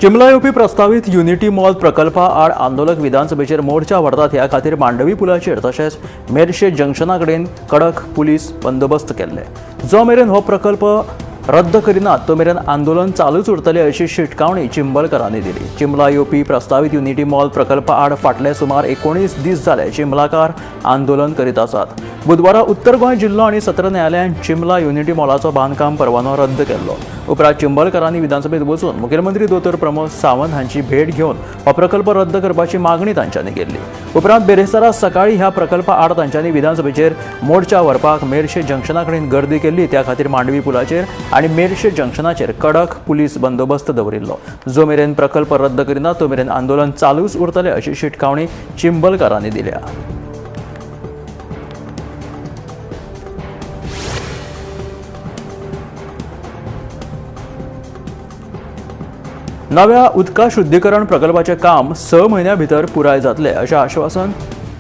चिंबला येवपी प्रस्तावीत unity mall प्रकल्पा आड आंदोलक विधानसभेचेर मोर्चा व्हरतात. ह्या खातीर मांडवी पुलाचेर तशेंच मेरशे जंक्शना कडेन कडक पुलीस बंदोबस्त केल्ले. जो मेरेन हो प्रकल्प रद्द करिनात तो मेरेन आंदोलन चालूच उरतलें अशी शिटकावणी चिंबलकरांनी दिली. चिंबला येवपी प्रस्तावीत युनिटी मॉल प्रकल्पा आड फाटले सुमार 19 दीस जाले चिंबलाकार आंदोलन करीत आसात. बुधवारा उत्तर गोंय जिल्लो आनी सत्र न्यायालयान चिंबला युनिटी मॉलाचो बांदकाम परवानो रद्द केल्लो. उपरांत चिंबलकरांनी विधानसभेत वचून मुखेलमंत्री दोतोर प्रमोद सावंत हांची भेट घेवन हो प्रकल्प रद्द करपाची मागणी तांच्यांनी केल्ली. उपरांत बेरेस्तारा सकाळी ह्या प्रकल्पा आड तांच्यांनी विधानसभेचेर मोर्चा व्हरपाक मेरशे जंक्शना कडेन गर्दी केल्ली. त्या खातीर मांडवी पुलाचेर आनी मेरशे जंक्शनाचेर कडक पुलीस बंदोबस्त दवरिल्लो. जो मेरेन प्रकल्प रद्द करिना तो मेरेन आंदोलन चालूच उरतलें अशी शिटकावणी चिंबलकारांनी दिल्या. नव्या उदका शुद्धीकरण प्रकल्पाचें काम 6 म्हयन्यां भितर पुराय जातलें अशें आश्वासन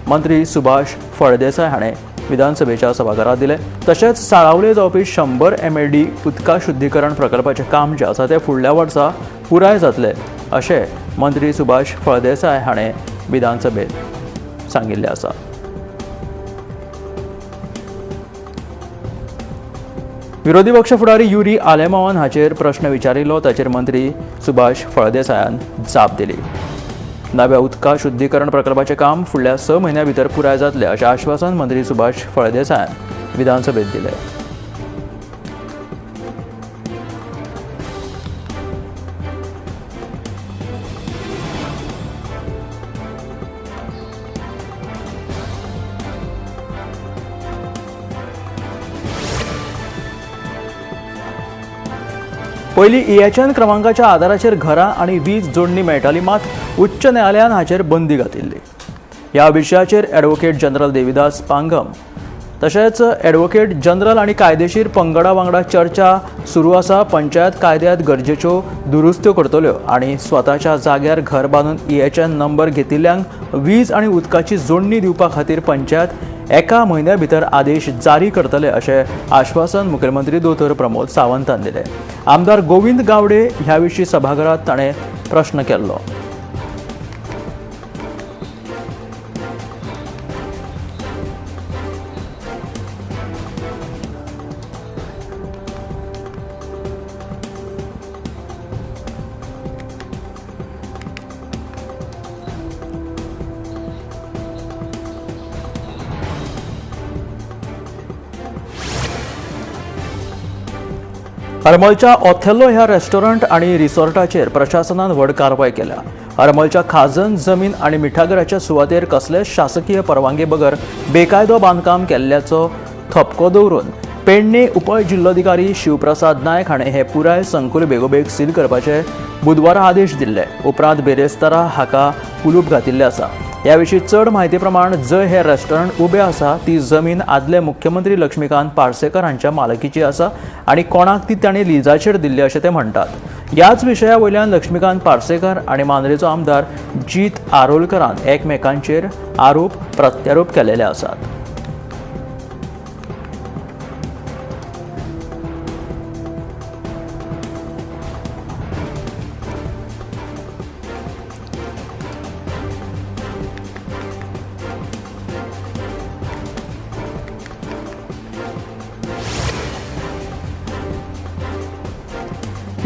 मंत्री सुभाष फळदेसाय हाणें विधानसभेच्या सभाघरांत दिलें. तशेंच साळावले जावपी 100 MLD उदका शुद्धीकरण प्रकल्पाचें काम जें आसा तें फुडल्या वर्सा पुराय जातलें अशें मंत्री सुभाष फळदेसाय हाणें विधानसभेंत सांगिल्लें आसा. विरोधी पक्ष फुडारी युरी आलेमावान हाचेर प्रश्न विचारिल्लो. ताचेर मंत्री सुभाष फळदेसायान जाप दिली. नव्या उदका शुद्धीकरण प्रकल्पाचें काम फुडल्या 6 म्हयन्यां भितर पुराय जातलें अशें आश्वासन मंत्री सुभाष फळदेसायान विधानसभेत दिलें. पयलीं EHN क्रमांकाच्या आदाराचेर घरां आनी वीज जोडणी मेळटाली, मात उच्च न्यायालयान हाचेर बंदी घातिल्ली. ह्या विशयाचेर ॲडव्होकेट जनरल देविदास पांगम तशेंच ॲडव्होकेट जनरल आनी कायदेशीर पंगडा वांगडा चर्चा सुरू आसा. पंचायत कायद्यांत गरजेच्यो दुरुस्त्यो करतल्यो आनी स्वताच्या जाग्यार घर बांदून EHN number घेतिल्ल्यांक वीज आनी उदकाची जोडणी दिवपा खातीर पंचायत 1 म्हयन्या भितर आदेश जारी करतले अशें आश्वासन मुखेलमंत्री दोतोर प्रमोद सावंतान दिलें. आमदार गोविंद गावडे ह्या विशीं सभाघरांत ताणें प्रश्न केल्लो. हरमलच्या ओथेल्लो ह्या रेस्टॉरंट आनी रिसॉर्टाचेर प्रशासनान व्हड कारवाय केल्या. हरमलच्या खाजन जमीन आनी मिठागराच्या सुवातेर कसलेच शासकीय परवानगे बगर बेकायदो बांदकाम केल्ल्याचो थपको दवरून पेडणे उपजिल्लोधिकारी शिवप्रसाद नायक हाणें हें पुराय संकुल बेगोबेग सील करपाचे बुधवारा आदेश दिल्ले. उपरांत बेरेस्तारा हाका कुलूप घातिल्लें आसा. ह्या विशीं चड म्हायती प्रमाण जंय हें रेस्टॉरंट उबें आसा ती जमीन आदले मुख्यमंत्री लक्ष्मीकांत पार्सेकर हांच्या मालकीची आसा आनी कोणाक ती तांणी लिजाचेर दिल्ली अशें ते म्हणटात. ह्याच विशया वयल्यान लक्ष्मीकांत पार्सेकर आनी मांद्रेचो आमदार जीत आरोलकरान एकमेकांचेर आरोप प्रत्यारोप केलेले आसात.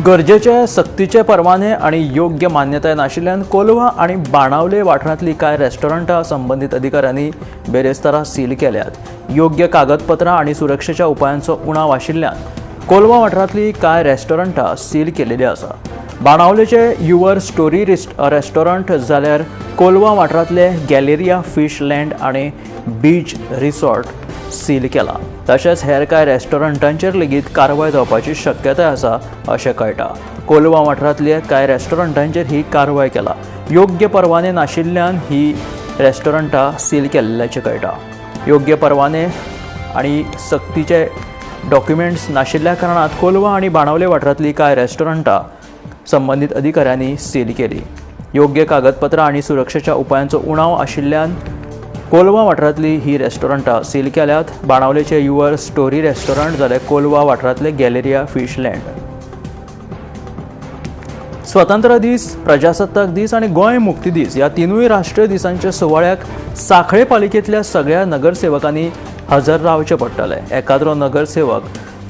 गरजेचे सक्तीचे परवाने आनी योग्य मान्यताय नाशिल्ल्यान कोलवा आनी बाणावले वाठारांतली कांय रेस्टॉरंटां संबंदीत अधिकाऱ्यांनी बेरेस्तारा सील केल्यात. योग्य कागदपत्रां आनी सुरक्षेच्या उपायांचो उणाव आशिल्ल्यान कोलवा वाठारांतली कांय रेस्टॉरंटां सील केलेली आसा. बाणावलेचे your story restaurant जाल्यार कोलवा वाठारांतले गॅलेरिया फिश लँड आनी बीच रिसॉर्ट सील केला. तशेंच हेर कांय रेस्टॉरंटांचेर लेगीत कारवाय जावपाची शक्यताय आसा अशें कळटा. कोलवा वाठारांतल्या कांय रेस्टॉरंटांचेर ही कारवाय केला. योग्य परवाने नाशिल्ल्यान ही रेस्टॉरंटां सील केल्ल्याचें कळटा. योग्य परवाने आनी सक्तीचे डॉक्युमेंट्स नाशिल्ल्या कारणान कोलवा आनी बाणावले वाठारांतली कांय रेस्टॉरंटां संबंदीत अधिकाऱ्यांनी सील केली. योग्य कागदपत्रां आनी सुरक्षेच्या उपायांचो उणाव आशिल्ल्यान कोलवा वाठारांतली ही रेस्टॉरंटां सील केल्यात. बाणावलेचे your story restaurant जाल्यार कोलवा वाठारांतले गॅलेरिया फिश लँड. स्वतंत्र दीस, प्रजासत्ताक दीस आनी गोंय मुक्ती दीस ह्या तिनूय राष्ट्रीय दिसांच्या सुवाळ्याक सांखळे पालिकेंतल्या सगळ्या नगरसेवकांनी हजर रावचें पडटलें. एकाद्रो नगरसेवक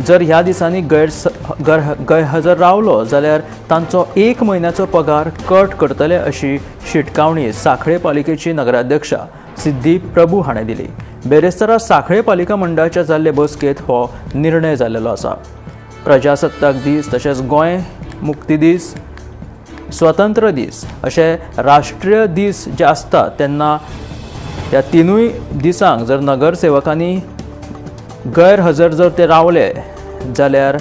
जर ह्या दिसांनी गैरहजर रावलो जाल्यार तांचो 1 म्हयन्याचो पगार कट करतले अशी शिटकावणी सांखळे पालिकेची नगराध्यक्षा सिद्धी प्रभू हाणें दिली. बेरेस्तारा सांखळे पालिका मंडळाच्या जाल्ले बसकेंत हो निर्णय जाल्लो आसा. प्रजासत्ताक दीस तशेंच गोंय मुक्ती दीस, स्वतंत्र दीस अशे राष्ट्रीय दीस जे आसता तेन्ना ह्या तिनूय दिसांक जर नगरसेवकांनी गैरहजर जर ते रावले जाल्यार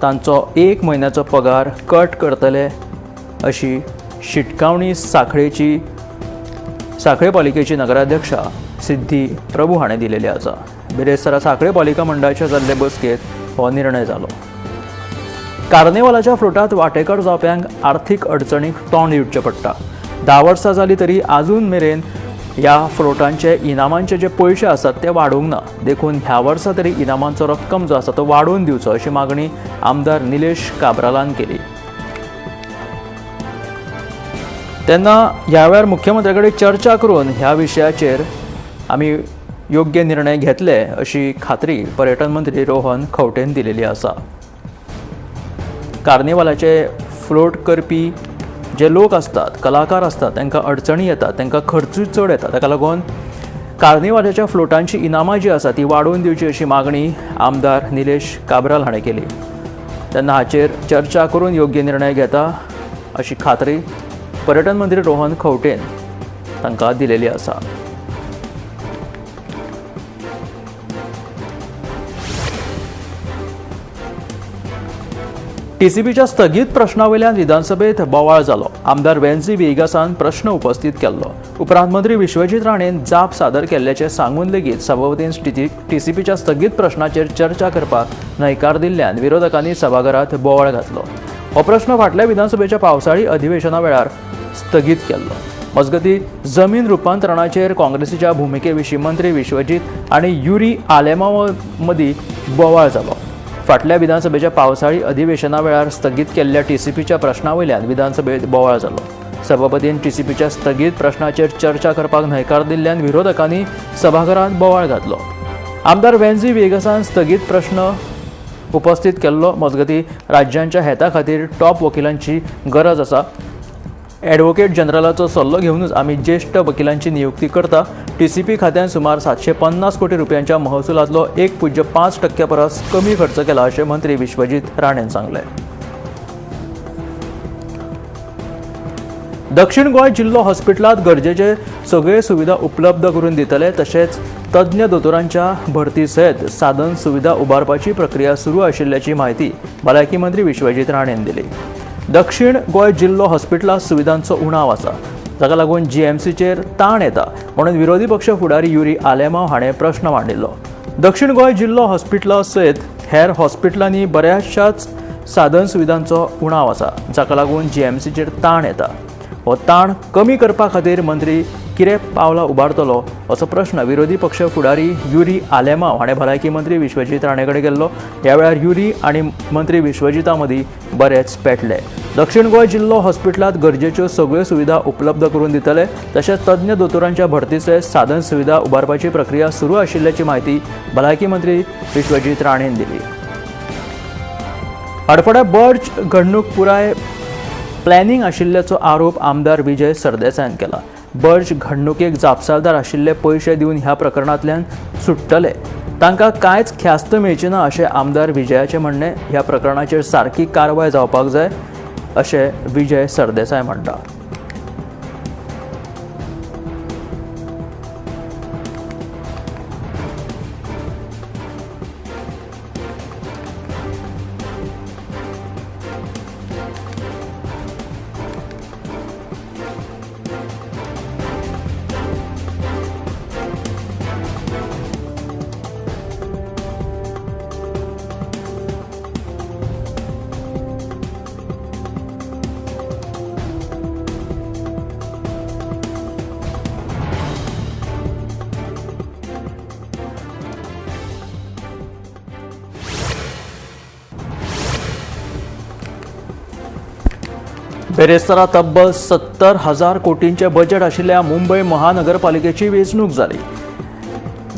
तांचो 1 म्हयन्याचो पगार कट करतले अशी शिटकावणी सांखळे पालिकेची नगराध्यक्षा सिद्धी प्रभू हाणें दिलेली आसा. बिरेस्तारा सांखळे पालिका मंडळाच्या जाल्ले बसकेंत हो निर्णय जालो. कार्नेवालाच्या फ्लोटांत वांटेकार जावप्यांक आर्थीक अडचणीक तोंड दिवचें पडटा. 10 वर्सां जालीं तरी आजून मेरेन ह्या फ्लोटांचे इनामांचे जे पयशे आसात ते वाडूंक ना. देखून ह्या वर्सा तरी इनामांचो रक्कम जो आसा तो वाडोवन दिवचो अशी मागणी आमदार निलेश काब्रालान केली. तेन्ना ह्या वेळार मुख्यमंत्र्या कडेन चर्चा करून ह्या विशयाचेर आमी योग्य निर्णय घेतले अशी खात्री पर्यटन मंत्री रोहन खंवटेन दिलेली आसा. कार्निवालाचे फ्लोट करपी जे लोक आसतात, कलाकार आसतात, तांकां अडचणी येतात, तांकां खर्चूय चड येता. ताका लागून कार्निवालाच्या फ्लोटांची इनामां जी आसा ती वाडोवन दिवची अशी मागणी आमदार निलेश काब्राल हाणें केली. तेन्ना हाचेर चर्चा करून योग्य निर्णय घेता अशी खात्री पर्यटन मंत्री रोहन खंवटेन तांकां दिलेली आसा. टीसीपीच्या स्थगीत प्रश्नावयल्यान विधानसभेत बोवाळ जालो. आमदार वेन्झी व्हिएगासान प्रश्न उपस्थित केल्लो. उपरांत मंत्री विश्वजीत राणेन जाप सादर केल्ल्याचें सांगून लेगीत सभापतीन टीसीपीच्या स्थगीत प्रश्नाचेर चर्चा करपाक न्हयकार दिल्ल्यान विरोधकांनी सभाघरांत बोवाळ घातलो. हो प्रश्न फाटल्या विधानसभेच्या पावसाळी अधिवेशना वेळार स्थगीत केल्लो. मजगतीं जमीन रुपांतरणाचेर काँग्रेसीच्या भुमिके विशीं मंत्री विश्वजीत आनी युरी आलेमाव मदीं बोवाळ जालो. फाटल्या विधानसभेच्या पावसाळी अधिवेशना वेळार स्थगीत केल्ल्या टीसीपीच्या प्रश्नावयल्यान विधानसभेत बोवाळ जालो. सभापतीन टीसीपीच्या स्थगीत प्रश्नाचेर चर्चा करपाक न्हयकार दिल्ल्यान विरोधकांनी सभाघरांत बोवाळ घातलो. आमदार वेन्झी व्हिएगासान स्थगीत प्रश्न उपस्थित केल्लो. मजगतीं राज्यांच्या हेता खातीर टॉप वकिलांची गरज आसा. ॲडव्होकेट जनरलाचो सल्लो घेवनूच आमी ज्येश्ठ वकिलांची नियुक्ती करता. टीसीपी खात्यान सुमार 750 कोटी रुपयांच्या महसुलांतलो 1.5% परस कमी खर्च केला अशें मंत्री विश्वजीत राणेन सांगलें. दक्षिण गोंय जिल्लो हॉस्पिटलांत गरजेचे सगळे सुविधा उपलब्ध करून दितले तशेंच तज्ञ दोतोरांच्या भरती सयत साधन सुविधा उबारपाची प्रक्रिया सुरू आशिल्ल्याची म्हायती भलायकी मंत्री विश्वजीत राणेन दिली. दक्षिण गोंय जिल्लो हॉस्पिटलांत सुविधांचो उणाव आसा, जाका लागून जीएमसीचेर ताण येता म्हणून विरोधी पक्ष फुडारी युरी आलेमाव हाणें प्रश्न मांडिल्लो. दक्षिण गोंय जिल्लो हॉस्पिटला सयत हेर हॉस्पिटलांनी बऱ्याचशाच साधन सुविधांचो उणाव आसा, जाका लागून जीएमसीचेर ताण येता. हो ताण कमी करपा खातीर मंत्री कितें पावलां उबारतलो असो प्रश्न विरोधी पक्ष फुडारी युरी आलेमाव हाणें भलायकी मंत्री विश्वजीत राणे कडेन केल्लो. ह्या वेळार युरी आनी मंत्री विश्वजिता मदीं बरेच पेटले. दक्षिण गोंय जिल्लो हॉस्पिटलांत गरजेच्यो सगळ्यो सुविधा उपलब्ध करून दितले तशेंच तज्ञ दोतोरांच्या भरतीचे साधन सुविधा उबारपाची प्रक्रिया सुरू आशिल्ल्याची म्हायती भलायकी मंत्री विश्वजीत राणेन दिली. हडफड्या बर्च घडणूक पुराय प्लॅनिंग आशिल्ल्याचो आरोप आमदार विजय सरदेसायान केला. बर्च घडणुकेक जापसालदार आशिल्ले पयशे दिवन ह्या प्रकरणांतल्यान सुट्टले, तांकां कांयच ख्यास्त मेळची ना अशें आमदार विजयाचें म्हणणें. ह्या प्रकरणाचेर सारकी कारवाय जावपाक जाय अशें विजय सरदेसाय म्हणटा. बेरेस्तारा तब्बल 70,000 कोटींचे बजेट आशिल्ल्या मुंबय महानगरपालिकेची वेंचणूक जाली.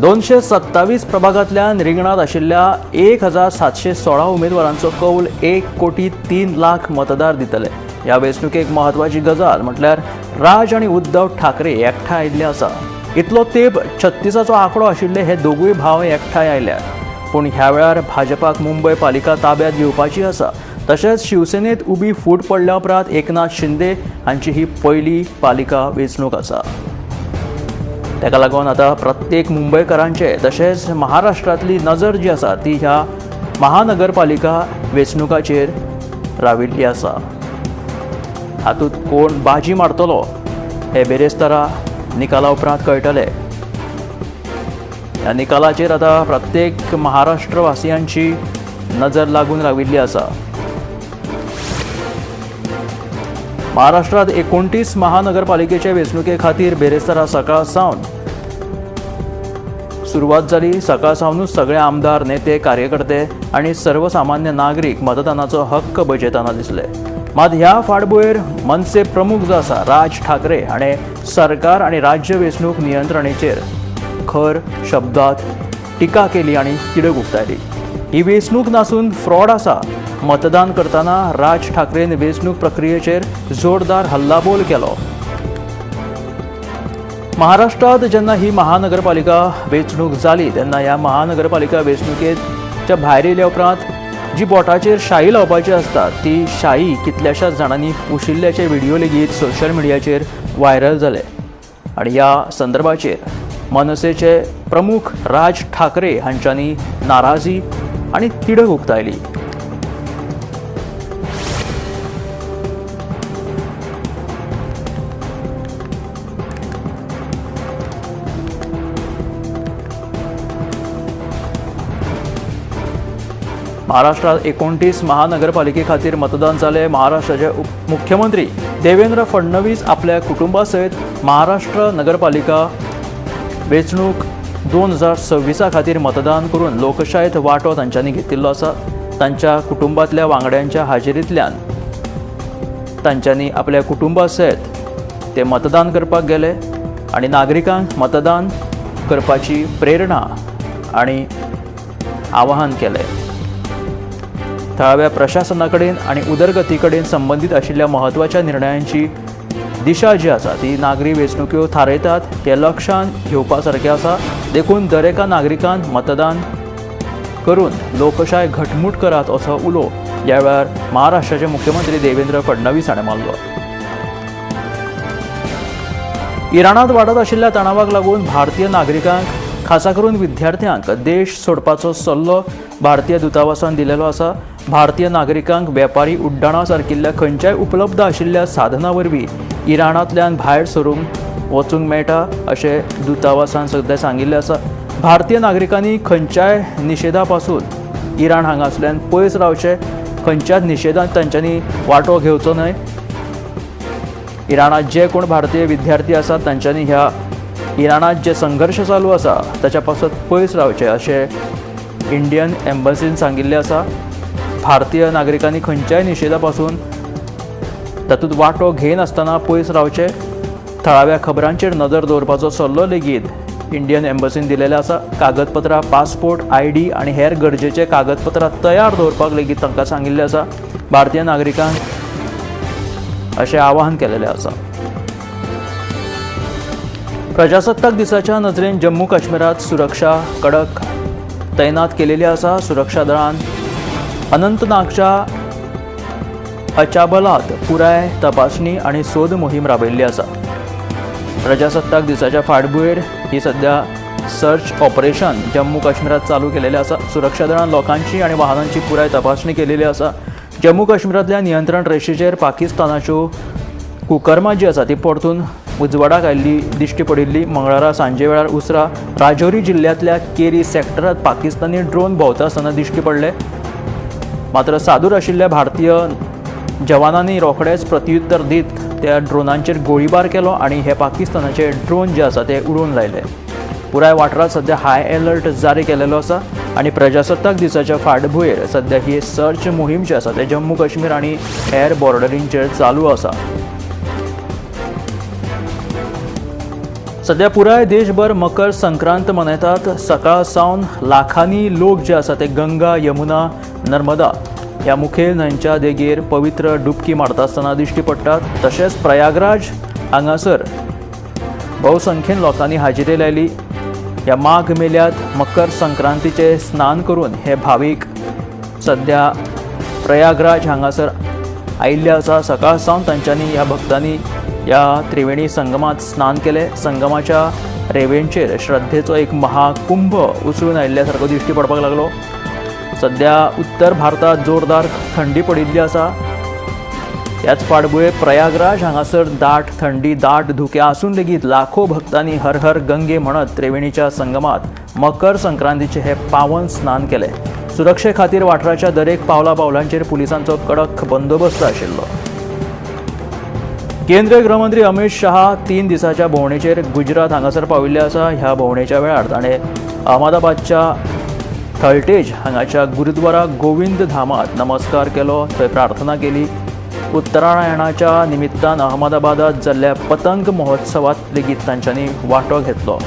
227 प्रभागांतल्यान रिंगणांत आशिल्ल्या 1716 उमेदवारांचो कौल 1,03,00,000 मतदार दितले. ह्या वेंचणुकेक म्हत्वाची गजाल म्हटल्यार राज आनी उद्धव ठाकरे एकठांय आयिल्ले आसा. इतलो तेंप 36चो आंकडो आशिल्ले हे दोगूय भाव एकठांय आयल्यात. पूण ह्या वेळार भाजपाक मुंबय पालिका ताब्यात घेवपाची आसा. तशेंच शिवसेनेत उबी फूट पडल्या उपरांत एकनाथ शिंदे हांची ही पयली पालिका वेंचणूक आसा. ताका लागून आतां प्रत्येक मुंबयकारांचे तशेंच महाराष्ट्रांतली नजर जी आसा ती ह्या महानगरपालिका वेंचणुकाचेर राविल्ली आसा. हातूंत कोण बाजी मारतलो हे बेरेस्तारा निकाला उपरांत कळटले. ह्या निकालाचेर आतां प्रत्येक महाराष्ट्रवासियांची नजर लागून राविल्ली आसा. महाराष्ट्रात 29 महानगरपालिकेचे वेंचणुके खातीर बेरेस्तारा सकाळ सावन सुरवात जाली. सकाळ सावनूच सगळे आमदार, नेते, कार्यकर्ते आनी सर्वसामान्य नागरीक मतदानाचो हक्क बजयतना दिसले. मात ह्या फाटभुंयेर मनसे प्रमुख जो आसा राज ठाकरे हाणें सरकार आनी राज्य वेंचणूक नियंत्रणेचेर खर शब्दांत टिका केली आनी तिडक उक्तायली. ही वेंचणूक नासून फ्रॉड आसा. मतदान करतना राज ठाकरेन वेंचणूक प्रक्रियेचेर जोरदार हल्लाबोल केलो. महाराष्ट्रात जेन्ना ही महानगरपालिका वेंचणूक जाली तेन्ना ह्या महानगरपालिका वेंचणुकेच्या भायर येयल्या उपरांत जी बोटाचेर शाही लावपाची आसता ती शाही कितल्याशाच जाणांनी पुशिल्ल्याचे व्हिडिओ लेगीत सोशल मिडियाचेर व्हायरल जाले. आनी ह्या संदर्भाचेर मनसेचे प्रमुख राज ठाकरे हांच्यांनी नाराजी आनी तिडक उक्तायली. महाराष्ट्रात 29 महानगरपालिके खातीर मतदान जालें. महाराष्ट्राचे मुख्यमंत्री देवेंद्र फडणवीस आपल्या कुटुंबा सयत महाराष्ट्र नगरपालिका वेंचणूक 2026 खातीर मतदान करून लोकशायेत वांटो तांच्यांनी घेतिल्लो आसा. तांच्या कुटुंबांतल्या वांगड्यांच्या हाजेरींतल्यान तांच्यांनी आपल्या कुटुंबा सयत ते मतदान करपाक गेले आनी नागरिकांक मतदान करपाची प्रेरणा आनी आवाहन केलें. थळाव्या प्रशासना कडेन आनी उदरगती कडेन संबंदीत आशिल्ल्या म्हत्वाच्या निर्णयांची दिशा जी आसा ती नागरी वेंचणुक्यो थारयतात हें लक्षांत घेवपा सारकें आसा. देखून दरेका नागरिकान मतदान करून लोकशाय घटमूट करात असो उलो ह्या वेळार महाराष्ट्राचे मुख्यमंत्री देवेंद्र फडणवीस हाणें मारलो. इराणांत वाडत आशिल्ल्या तणावाक लागून भारतीय नागरिकांक खासा करून विद्यार्थ्यांक देश सोडपाचो सल्लो भारतीय दूतावासान दिलेलो आसा. भारतीय नागरिकांक वेपारी उड्डाणा सारकिल्ल्या खंयच्याय उपलब्ध आशिल्ल्या साधना वरवीं इराणांतल्यान भायर सरूंक वचूंक मेळटा अशें दूतावासान सद्या सांगिल्लें आसा. भारतीय नागरिकांनी खंयच्याय निशेधा पासून इराण हांगासल्यान पयस रावचें, खंयच्याच निशेधांत तांच्यांनी वांटो घेवचो न्हय. इराणांत जे कोण भारतीय विद्यार्थी आसात तांच्यांनी ह्या इराणांत जे संघर्श चालू आसा ताच्या पासत पयस रावचें अशें इंडियन एम्बसीन सांगिल्लें आसा. भारतीय नागरिकांनी खंयच्याय निशेधा पासून तातूंत वांटो घेयनासतना पयस रावचें. थळाव्या खबरांचेर नदर दवरपाचो सल्लो लेगीत इंडियन एम्बसीन दिलेलो आसा. कागदपत्रां, पासपोर्ट, ID आनी हेर गरजेचे कागदपत्रां तयार दवरपाक लेगीत तांकां सांगिल्लें आसा. भारतीय नागरिकांक अशें आवाहन केलेलें आसा. प्रजासत्ताक दिसाच्या नजरेन जम्मू काश्मीरात सुरक्षा कडक तैनात केलेली आसा. सुरक्षा दळान अनंतनागच्या अचाबलात पुराय तपासणी आनी सोद मोहीम राबयल्ली आसा. प्रजासत्ताक दिसाच्या फाटभुंयेर ही सद्या सर्च ऑपरेशन जम्मू काश्मीरात चालू केलेलें आसा. सुरक्षा दळान लोकांची आनी वाहनांची पुराय तपासणी केलेली आसा. जम्मू काश्मीरांतल्या नियंत्रण रेशेचेर पाकिस्तानाच्यो कुकर्मां जी आसा ती परतून उजवाडाक आयिल्ली दिश्टी पडिल्ली. मंगळारा सांजे वेळार उसरा राजौरी जिल्ल्यांतल्या केरी सेक्टरांत पाकिस्तानी ड्रोन भोंवता आसतना दिश्टी पडले. मात्र सादूर आशिल्ल्या भारतीय जवानांनी रोखडेच प्रत्युत्तर दीत त्या ड्रोनांचेर गोळीबार केलो आनी हे पाकिस्तानाचे ड्रोन जे आसा ते उडोवन लायले. पुराय वाठारांत सद्या हाय अलर्ट जारी केलेलो आसा आनी प्रजासत्ताक दिसाच्या फाटभुंयेर सध्या ही सर्च मोहीम जी आसा ते जम्मू काश्मीर आनी हेर बॉर्डरींचेर चालू आसा। सध्या पुराय देशभर मकर संक्रांत मनयतात। सकाळ सावन लाखांनी लोक जे आसा ते गंगा, यमुना, नर्मदा ह्या मुखेल न्हंयच्या देगेर पवित्र डुबकी मारता आसतना दिश्टी पडटात। तशेंच प्रयागराज हांगासर बहुसंख्येन लोकांनी हाजिरी लायली। ह्या माघ मेल्यात मकर संक्रांतीचे स्नान करून हे भावीक सध्या प्रयागराज हांगासर आयिल्ले आसा। सकाळ सावन तांच्यांनी ह्या भक्तांनी ह्या त्रिवेणी संगमात स्नान केले। संगमाच्या रेवेंचेर श्रद्धेचो एक महाकुंभ उसळून आयिल्ल्या सारको दिश्टी पडपाक लागलो। सध्या उत्तर भारतात जोरदार थंडी पडिल्ली आसा। ह्याच फाटभुंयेर प्रयागराज हांगासर दाट थंडी, दाट धुके आसून लेगीत लाखो भक्तांनी हर हर गंगे म्हणत त्रिवेणीच्या संगमात मकर संक्रांतीचे हे पावन स्नान केले। सुरक्षे खातीर वाठाराच्या दरेक पावला पावलांचेर पुलिसांचो कडक बंदोबस्त आशिल्लो। केंद्रीय गृहमंत्री अमित शहा 3 दिसाच्या भोंवडेचेर गुजरात हांगासर पाविल्ले आसा। ह्या भोंवडेच्या वेळार ताणें अहमदाबादच्या थलटेज हांगाच्या गुरुद्वारा गोविंद धामात नमस्कार केलो, थंय प्रार्थना केली। उत्तरायणाच्या निमित्तान अहमदाबादात जाल्ल्या पतंग महोत्सवात लेगीत तांच्यांनी वांटो घेतलो।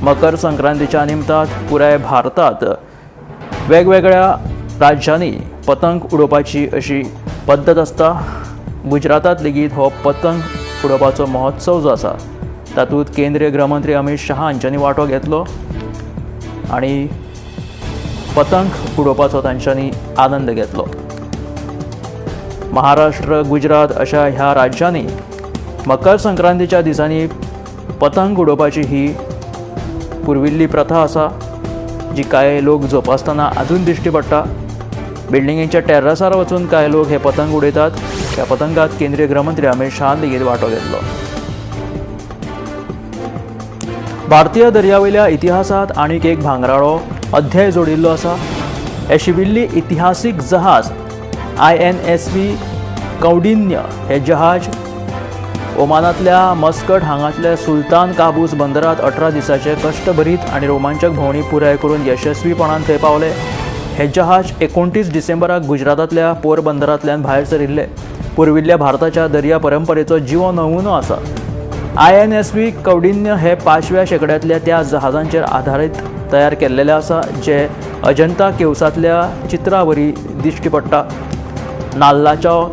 मकर संक्रांतीच्या निमतान पुराय भारतात वेगवेगळ्या राज्यांनी पतंग उडोवपाची अशी पद्दत आसता। गुजरातात लेगीत हो पतंग उडोवपाचो महोत्सव जो आसा तातूंत केंद्रीय गृहमंत्री अमित शहा हांच्यांनी वांटो घेतलो आनी पतंग उडोवपाचो तांच्यांनी आनंद घेतलो। महाराष्ट्र, गुजरात अशा ह्या राज्यांनी मकर संक्रांतीच्या दिसांनी पतंग उडोवपाची ही पुर्विल्ली प्रथा आसा, जी कांय लोक जोपासतना अजून दिश्टी पडटा। बिल्डिंगेच्या टेर्रसार वचून कांय लोक हे पतंग उडयतात। ह्या पतंगात केंद्रीय गृहमंत्री अमित शहान लेगीत वांटो घेतलो। भारतीय दर्यावेल्या इतिहासात आनीक एक भांगराळो अध्याय जोडिल्लो आसा। हे शिविल्ली इतिहासीक जहाज INSV Kaundinya हे जहाज ओमानांतल्या मस्कट हांगातल्या सुलतान काबूस बंदरात 18 दिसाचे कश्टभरीत आनी रोमांचक भोंवडी पुराय करून यशस्वीपणान थंय पावले। हे जहाज 29 डिसेंबराक गुजरातांतल्या पोरबंदरांतल्यान भायर सरिल्ले। पुर्विल्ल्या भारताच्या दर्या परंपरेचो जिवो नमुनो आसा। INSV Kaundinya हे 5व्या शेंकड्यांतल्या त्या जहाजांचेर आधारीत तयार केल्लेले आसा, जे अजंता केव्सांतल्या चित्रावरी दिश्टी पडटा। नाल्लाचो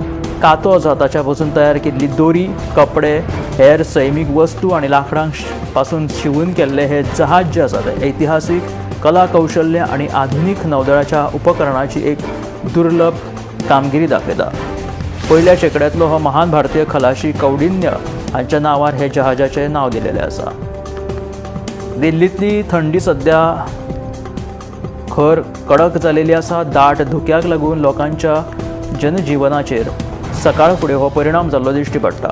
कातो जाताच्या पसून तयार केल्ली दोरी, कपडे, हेर सैमीक वस्तू आनी लांकडां पासून शिवून केल्ले हे जहाज जे आसा ते ऐतिहासीक कला कौशल्य आनी आधुनीक नौदळाच्या उपकरणाची एक दुर्लभ कामगिरी दाखयता। पयल्या शेंकड्यांतलो हो महान भारतीय खलाशी कौंडिन्य हांच्या नांवार हे जहाजाचें नांव दिलेलें आसा। दिल्लींतली थंडी सध्या खर कडक जालेली आसा। दाट धुक्याक लागून लोकांच्या जनजीवनाचेर सकाळ फुडें हो परिणाम जाल्लो दिश्टी पडटा।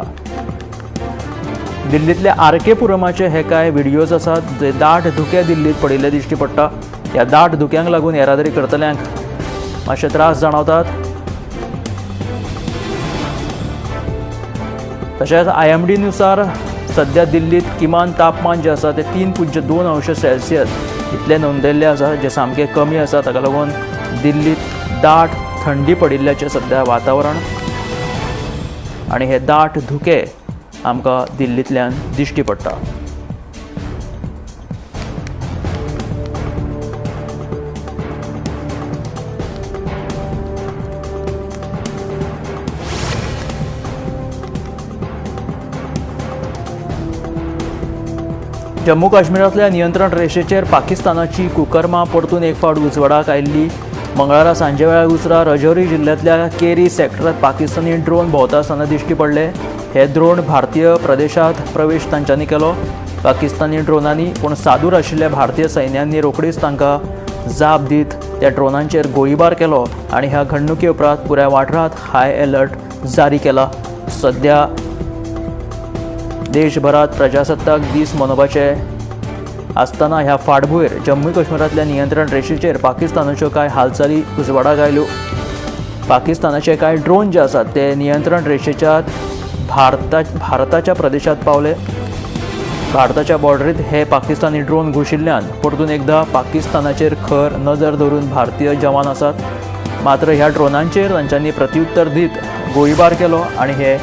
दिल्लींतल्या आर.के. पुरमाचे हे कांय व्हिडियोज आसात जे दाट धुके दिल्लींत पडिल्ले दिश्टी पडटा। ह्या दाट धुक्यांक लागून येरादारी करतल्यांक मातशे त्रास जाणवतात। तशेंच IMD नुसार सध्या दिल्लींत किमान तापमान जें आसा तें 3.2 अंश सेल्सियस इतलें नोंदयल्लें आसा, जें सामकें कमी आसा। ताका लागून दिल्लींत दाट थंडी पडिल्ल्याचें सध्या वातावरण आनी हे दाट धुके आमकां दिल्लींतल्यान दिश्टी पडटा। जम्मू काश्मीरांतल्या नियंत्रण रेशेचेर पाकिस्तानाची कुकर्मा परतून एक फावट उजवाडाक आयिल्ली। मंगळारा सांजे वेळार उसरां रजौरी जिल्ल्यांतल्या केरी सेक्टरांत पाकिस्तानी ड्रोन भोंवता आसतना दिश्टी पडले। हे ड्रोन भारतीय प्रदेशांत प्रवेश तांच्यांनी केलो। पाकिस्तानी ड्रोनांनी पूण सादूर आशिल्ल्या भारतीय सैन्यांनी रोखडीच तांकां जाप दीत त्या ड्रोनांचेर गोळीबार केलो आनी ह्या घडणुके उपरांत पुराय वाठारांत हाय अलर्ट जारी केला। सध्या देशभरात प्रजासत्ताक दीस मनोवपाचे आसतना ह्या फाटभूंयेर जम्मू काश्मीरांतल्या नियंत्रण रेशेचेर पाकिस्तानाच्यो कांय हालचाली उजवाडाक आयल्यो। पाकिस्तानाचे कांय ड्रोन जे आसात ते नियंत्रण रेशेच्या भारताच्या प्रदेशांत पावले। भारताच्या बॉर्डरीत हे पाकिस्तानी ड्रोन घुशिल्ल्यान परतून एकदा पाकिस्तानाचेर खर नजर दवरून भारतीय जवान आसात। मात्र ह्या ड्रोनांचेर तांच्यांनी प्रत्युत्तर दीत गोळीबार केलो आनी हे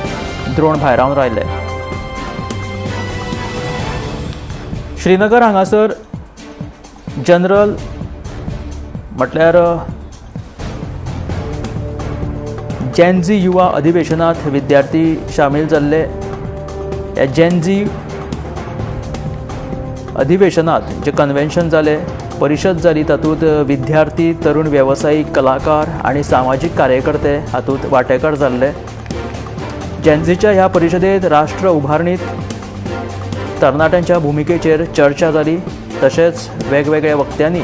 ड्रोन भायरावन रायले। श्रीनगर हांगासर जनरल म्हटल्यार जेनझी युवा अधिवेशनात विद्यार्थी शामील जाल्ले। ह्या जेनझी अधिवेशनात जे कन्व्हेन्शन जाले, परिशद जाली, तातूंत विद्यार्थी, तरुण वेवसायीक, कलाकार आनी सामाजीक कार्यकर्ते हातूंत वांटेकार जाल्ले। जेनझीच्या ह्या परिशदेंत राष्ट्र उभारणीत तरणाट्यांच्या भुमिकेचेर चर्चा जाली। तशेंच वेगवेगळ्या वक्त्यांनी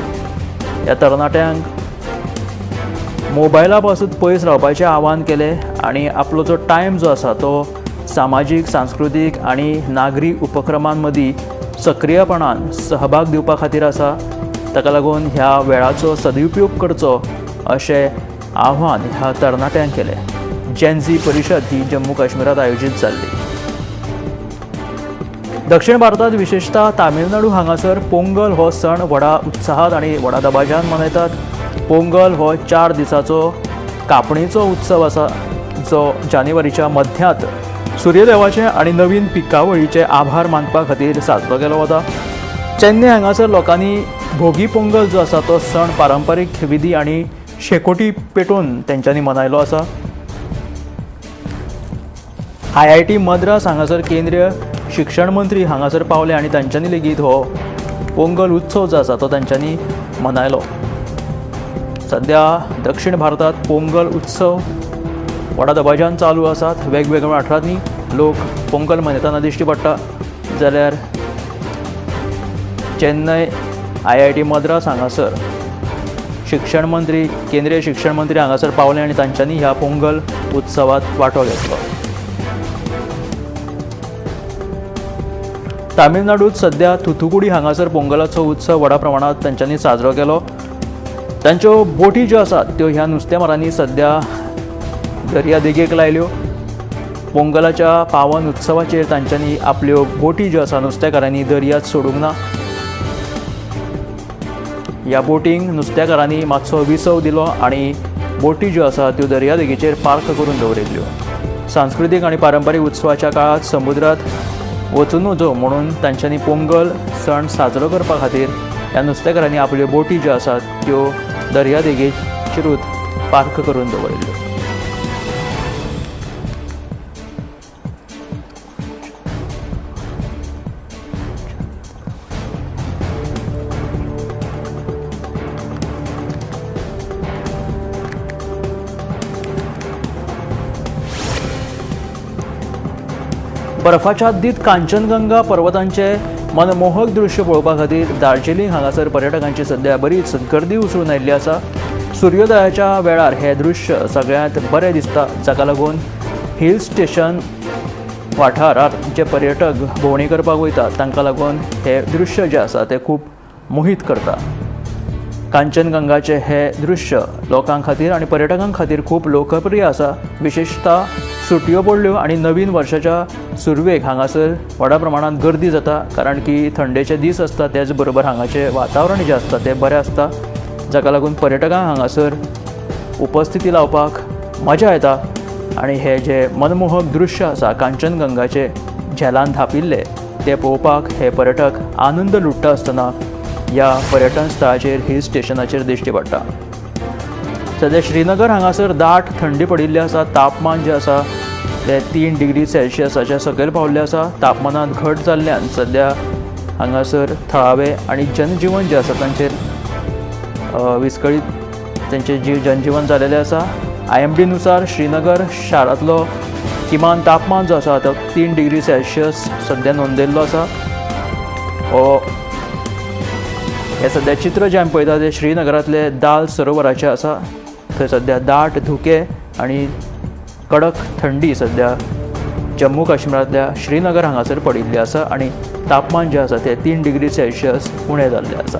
ह्या तरणाट्यांक मोबायला पासून पयस रावपाचें आवाहन केलें आनी आपलो जो टायम जो आसा तो सामाजीक, सांस्कृतीक आनी नागरी उपक्रमां मदीं सक्रियपणान सहभाग दिवपा खातीर आसा। ताका लागून ह्या वेळाचो सदुपयोग करचो अशें आव्हान ह्या तरणाट्यांक केलें। जेनझी परिशद ही जम्मू काश्मीरांत आयोजीत जाल्ली। दक्षिण भारतांत विशेषतः तामिळनाडू हांगासर पोंगल हो सण व्हडा उत्साहात आनी व्हडा दबाज्यान मनयतात। पोंगल हो 4 दिसाचो कापणीचो उत्सव आसा जो जानेवारीच्या मध्यांत सूर्यदेवाचे आनी नवीन पिकावळीचे आभार मानपा खातीर साजरो केलो वता। चेन्नय हांगासर लोकांनी भोगी पोंगल जो आसा तो सण पारंपारीक विधी आनी शेकोटी पेटोवन तेंच्यांनी मनयलो आसा। IIT Madras हांगासर केंद्रीय शिक्षण मंत्री हांगासर पावले आनी तांच्यांनी लेगीत हो पोंगल उत्सव जो आसा तो तांच्यांनी मनयलो। सद्या दक्षिण भारतांत पोंगल उत्सव व्हडा दबाज्यान चालू आसात। वेगवेगळ्या वाठारांनी लोक पोंगल मनयतना दिश्टी पडटा। जाल्यार चेन्नय IIT Madras हांगासर शिक्षण मंत्री, केंद्रीय शिक्षण मंत्री हांगासर पावले आनी तांच्यांनी ह्या पोंगल उत्सवात वांटो घेतलो। तामिळनाडूत सद्या थुथुकुडी हांगासर पोंगलाचो उत्सव व्हडा प्रमाणात तांच्यांनी साजरो केलो। तांच्यो बोटी ज्यो आसात त्यो ह्या नुस्तेमारांनी सद्या दर्या देगेक लायल्यो। पोंगलाच्या पावन उत्सवाचेर तांच्यांनी आपल्यो बोटी ज्यो आसा नुस्तेकारांनी दर्यांत सोडूंक ना। ह्या बोटींक नुस्तेकारांनी मातसो विसव दिलो आनी बोटी ज्यो आसा त्यो दर्या देगेचेर पार्क करून दवरिल्ल्यो। सांस्कृतीक आनी पारंपारीक उत्सवाच्या काळांत समुद्रांत वचूं नजो म्हणून तांच्यांनी पोंगल सण साजरो करपा खातीर ह्या नुस्तेकारांनी आपल्यो बोटी ज्यो आसात त्यो दर्या देगेचेरूच पार्क करून दवरिल्ल्यो। बर्फाच्छादीत कांचनगंगा पर्वतांचे मनमोहक दृश्य पळोवपा खातीर दार्जिलिंग हांगासर पर्यटकांची सद्या बरीच गर्दी उसळून आयिल्ली आसा। सुर्योदयाच्या वेळार हें दृश्य सगळ्यांत बरें दिसता, जाका लागून हिल स्टेशन वाठारांत जे पर्यटक भोंवडी करपाक वयतात तांकां लागून हें दृश्य जें आसा तें खूब मोहीत करता। कांचनगंगाचें हें दृश्य लोकां खातीर आनी पर्यटकां खातीर खूब लोकप्रिय आसा। विशेषतः सुटयो पडल्यो आनी नवीन वर्साच्या सुरवेक हांगासर व्हडा प्रमाणांत गर्दी जाता, कारण की थंडेचे दीस आसता, त्याच बरोबर हांगाचें वातावरण जें आसता तें बरें आसता, जाका लागून पर्यटकांक हांगासर उपस्थिती लावपाक मजा येता आनी हें जें मनमोहक दृश्य आसा कांचनगंगाचें झेलान धांपिल्लें तें पळोवपाक हे पर्यटक आनंद लुट्टा आसतना ह्या पर्यटन स्थळाचेर हिल स्टेशनाचेर दिश्टी पडटा। सद्या श्रीनगर हांगासर दाट थंडी पडिल्ली आसा। तापमान जें आसा तें 3 डिग्री सेल्सियसाच्या सकयल पावल्लें आसा। तापमानांत घट जाल्ल्यान सद्या हांगासर थळावे आनी जनजीवन जें आसा तांचेर विस्कळीत तांचें जनजीवन जालेलें आसा। IMD नुसार श्रीनगर शारांतलो किमान तापमान जो आसा तो 3 डिग्री सेल्सियस सद्या नोंदयल्लो आसा। हो हें सद्या चित्र जें आमी पळयता तें श्रीनगरांतले दाल सरोवराचें आसा। थंय सद्या दाट धुकें आनी कडक थंडी सद्या जम्मू काश्मीरांतल्या श्रीनगर हांगासर पडिल्ली आसा आनी तापमान जें आसा तें 3 डिग्री सेल्सियस उणें जाल्लें आसा।